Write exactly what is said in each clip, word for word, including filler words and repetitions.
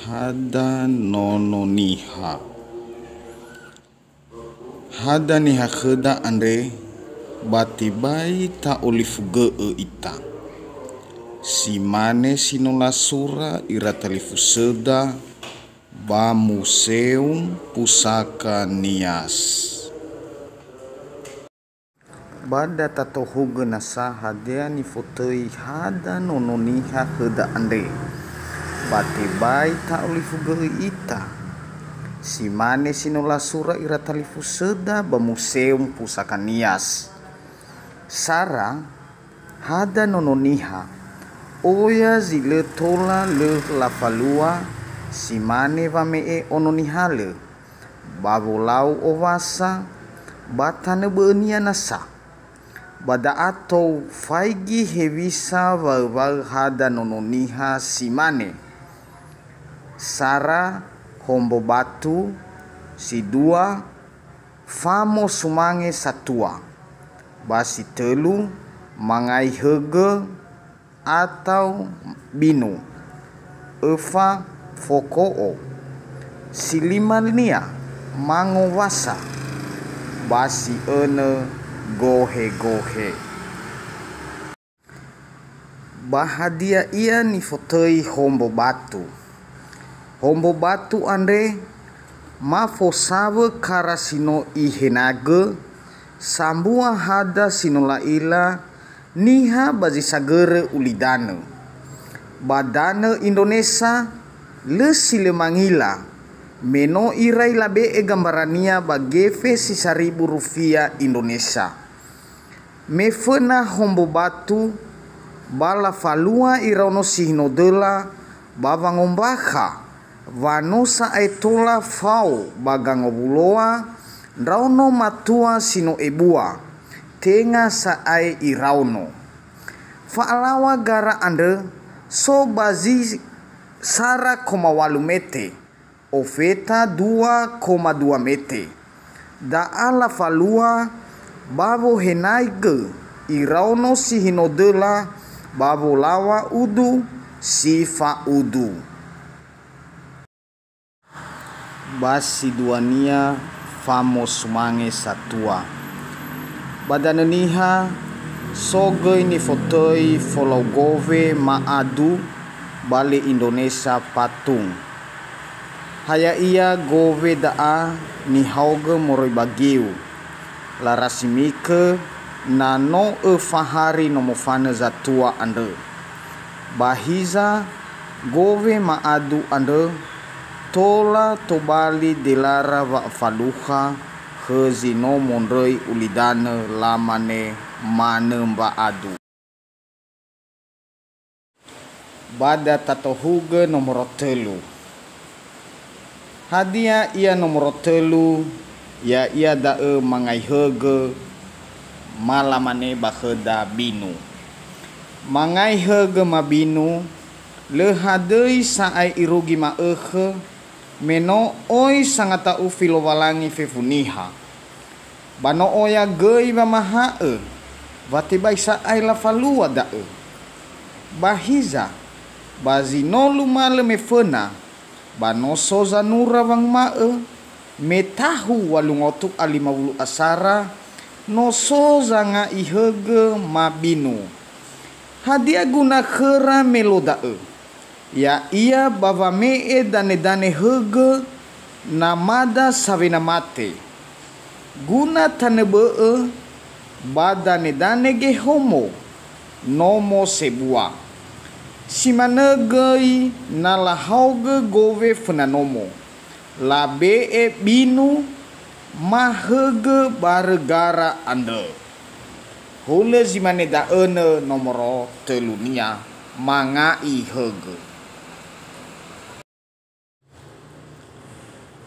Hada nono niha. Hada niha khöda andre, ba tebai ta'olifugö'ö ita. Si mane si no lasura ira talifusöda ba Museum Pusaka Nias. Ba da tatohugö nasa hadia nifotöi hada nono niha khöda andre. Ba tebai ta'olifugö'ö ita. Si mane si no lasura ira talifusöda ba Museum Pusaka Nias. Sara, hada nono niha. Oya zi lö tola lö lafalua, si mane wame'e ono nihalö. Ba wolau owasa, ba tanö bö'önia nasa. Ba da'a tou faigi hewisa waöwaö hada nono niha si mane. Sara, hombo batu, si dua, famo sumange satua, ba si tölu, mangai högö, atau binu, öfa foko'o, si limania mangowasa, ba si önö gohe-gohe. Ba hadia ia nifotöi hombo batu? Hombo batu andre ma fosawö kara si no ihenagö, sambua hada si no la'ila niha ba zi sagörö ulidanö. Ba danö Indonesa, lö si lö mangila, me no irai labe'e gambarania ba gefe si saribu rufia Indonesa. Me föna hombo batu, ba lafalua iraono si hino döla ba wangombakha, wa no sa'ae tola fao ba gangowuloa ndraono matua si no ebua, tenga sa'ae iraono. Fa'alaŵa gara andrö so ba zi sara koma walu mete, ofeta dua koma dua mete. Da'a lafalua ba wohenaigö iraono si hino döla ba wolaŵa udu si fa'udu. Ba si duania famo sumange satua. Ba danö niha, so göi nifotöi folau gowe ma'adu ba le Indonesa patung. Ha ya'ia gowe da'a nihaogö moroi ba geu. Larasimikö na no öfa hari no mofanö zatua andrö. Ba hiza, gowe ma'adu andrö tola tobali delara wa'afalukha khö zi no mondröi ulidanö, lamane manö mba'adu. Ba da tatohugö nomoro tölu. Hadia ia nomoro tölu? Ya'ia da'ö mangai högö, ma lamane ba khöda binu. Mangai högö ma binu, lö hadöi sa'ae irugi ma'ökhö, me no oi sangata'ufi Lowalangi fefu niha. Ba no oya göi wamaha'ö wa tebai sa'ae lafalua da'ö. Ba hiza, ba zi no lumalö me föna, ba no so zanura wanguma'ö, me tahu walu ngotu a lima wulu asara, no so zanga'i högö ma binu. Hadia guna khöra me lo da'ö? Ya'ia ba wame'e danedane högö namada sawena mate. Guna tanö bö'ö ba danedane gehomo nomo sebua. Si manö göi na lahaogö gowe föna nomo, labe'e binu ma högö barö gara andrö. Hulö zi mane da'önö nomoro tölunia, manga'i högö.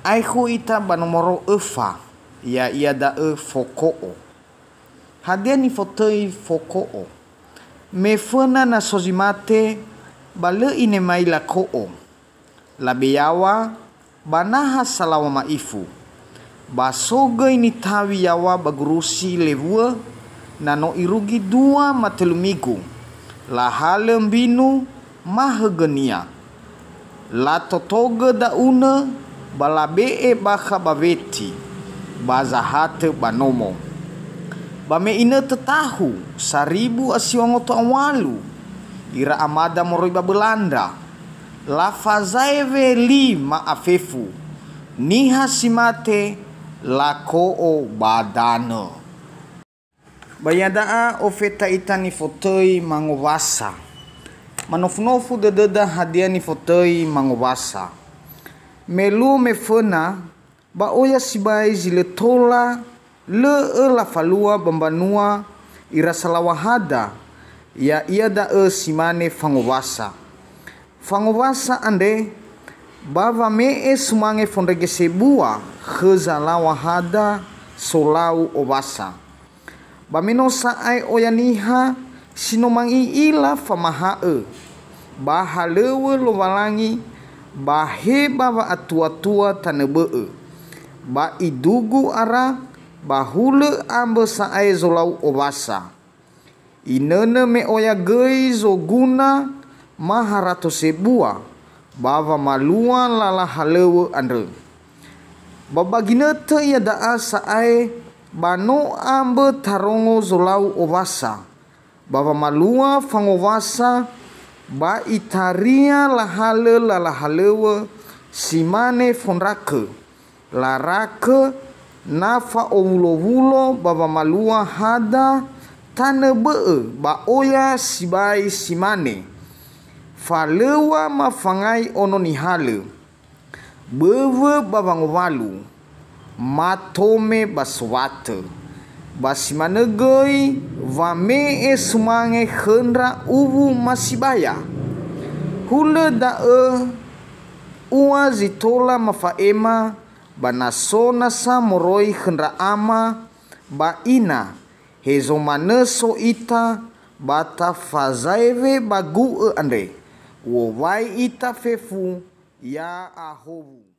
Aekhu ita ba nomoro öfa, ya'ia da'ö foko'o. Hadia nifotöi foko'o? Me föna na so zi mate, ba lö inemai lako'o. Labe yaŵa ba naha salaŵa ma'ifu. Ba so göi nitawi yaŵa ba gurusi lewuö, na no irugi dua ma tölu migu, lahalö mbinu ma högönia. Latotogö da'unö, ba labe'e bakha ba weti, ba zahatö ba nomo. Ba me inötö tahu saribu a siwangoto a walu, ira amada moroi ba Bölanda, lafazaewe li ma'afefu, niha si mate lako'o ba danö. Ba iada'a ofeta ita nifotöi mangowasa. Manofunofu dödöda hadia nifotöi mangowasa. Me luo me föna, ba oya sibai zi lö tola, lö'ö lafalua ba mbanua ira salawahada, ya'ia da'ö si mane fangowasa. Fangowasa andre, ba wame'e sumange fondrege sebua khö zalawahada solau owasa. Ba me no sa'ae oya niha si no mangi'ila famaha'ö, ba halöŵö Lowalangi ba he ba wa'atuatua tanö bö'ö, ba idugu ara ba hulö ambö sa'ae zolau owasa. Inönö me oya göi zoguna ma harato sebua ba wamalua lala halöŵö andrö. Ba ba ginötö iada'a sa'ae ba no ambö tarongo zolau owasa, ba wamalua fangowasa ba itaria lahalö lala halöŵö si mane fondrakö. Larakö na fa'owulowulo ba wamalua hada tanö bö'ö ba oya sibai si mane, falöŵa mafangai ono nihalö, böwö ba wangowalu, ma tome ba sowatö, ba si manö göi wame'e sumange khö ndra uwu masibaya. Hulö da'ö ua zi tola mafa'ema, ba na so nasa moroi khö ndra ama ba ina, hezo manö so ita ba tafazaewe ba gu'ö andre, u'owai ita fefu ya'ahowu.